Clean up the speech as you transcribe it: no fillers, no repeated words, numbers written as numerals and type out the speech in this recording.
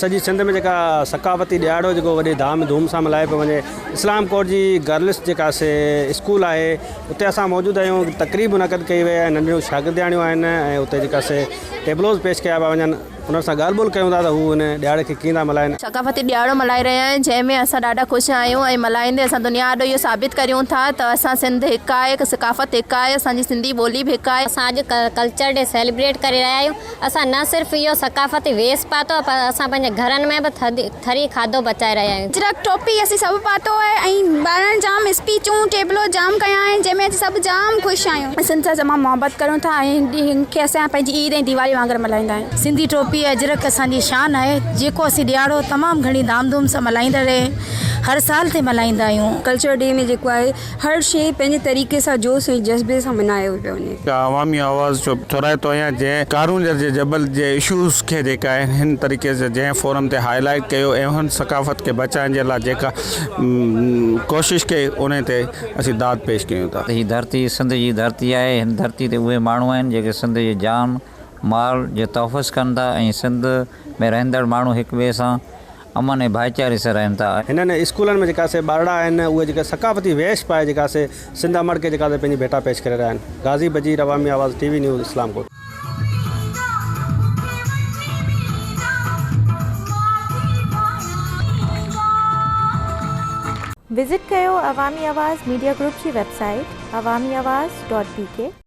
سڄي سنڌ ۾ جيڪا ثقافتي ڏهاڙو جيڪو وڏي ڌام ڌوم سان ملهايو پيو وڃي اسلام ڪوٽ جي گرلس جيڪا سي اسڪول آهي اتي اسان موجود آهيون تقريب منعقد ڪئي وئي آهي ننڍڙيون شاگردياڻيون آهن ۽ اتي جيڪا سي ٽيبلوز پيش ڪيا پيا وڃن انهن سان ڳالهه ٻولهه ڪيون ٿا ته هو ان ڏهاڙي کي ڪيئن ٿا ملهائن. ثقافتي ڏهاڙو ملهائي رهيا آهيون جنهن ۾ اسان ڏاڍا خوش آهيون ۽ ملهائيندي اسان دنيا آڏو اهو ثابت ڪريون ٿا ته اسان سنڌ هڪ آهي ثقافت هڪ آهي اسان جي سنڌي ٻولي به هڪ آهي. اسان اڄ ڪلچر ڊي سيليبريٽ ڪري رهيا آهيون اسان نه صرف اهو ثقافتي ويس پاتو آهي پر اسان پنهنجي گهرن ۾ به ٿري کاڌو پچائي رهيا آهيون. اجرڪ ٽوپي اسين سڀ پاتو آهي ۽ ٻارن جام اسپيچون ٽيبلو جام ڪيا آهن جنهن ۾ اسين سڀ جام خوش آهيون. سنڌ سان تمام محبت ڪريون ٿا ۽ هن کي اسان پنهنجي عيد ۽ ديوالي وانگر ملهائيندا آهيون. سنڌي ٽوپي ۽ اجرڪ اسان جي شان آهي جيڪو اسين ڏهاڙو تمام گهڻي ڌام ڌوم سان ملهائيندا رهي هر سال تي ملهائيندا آهيون. ڪلچر ڊي ۾ جيڪو آهي هر شيء پنهنجي طريقي سان جوش ۽ جذبي سان ملهايو پيو وڃي. عوامي آواز جو ٿورائتو آهيان جنهن ڪارونجهر جي جبل جي اشوز کي جيڪا آهن هن طريقي سان جنهن فورم تي هائي لائيٽ ڪيو ۽ هن ثقافت کي بچائڻ جي لاء جيڪا ڪوشش ڪئي انهي تي اسين داد پيش ڪيون ٿا. هي ڌرتي سنڌ جي ڌرتي آهي، هن ڌرتي تي اهي ماڻهو آهن جيڪي سنڌ جي جان مال جو تحفظ ڪن ٿا ۽ سنڌ ۾ رهندڙ ماڻهو هڪ ٻئي سان امن ۽ ڀائيچاري سان رهن ٿا. هنن اسڪولن ۾ جيڪا سي ٻارڙا آهن اهي جيڪا ثقافتي ويش پائي جيڪا سي سنڌ امڙ کي جيڪا سي پنهنجي ڀيٽا پيش ڪري رهيا آهن. Ghazi Bajeer Awami Awaz T V news Islamkot. Visit ڪيو عوامي آواز ميڊيا گروپ جي website Awami Awaz dot B K.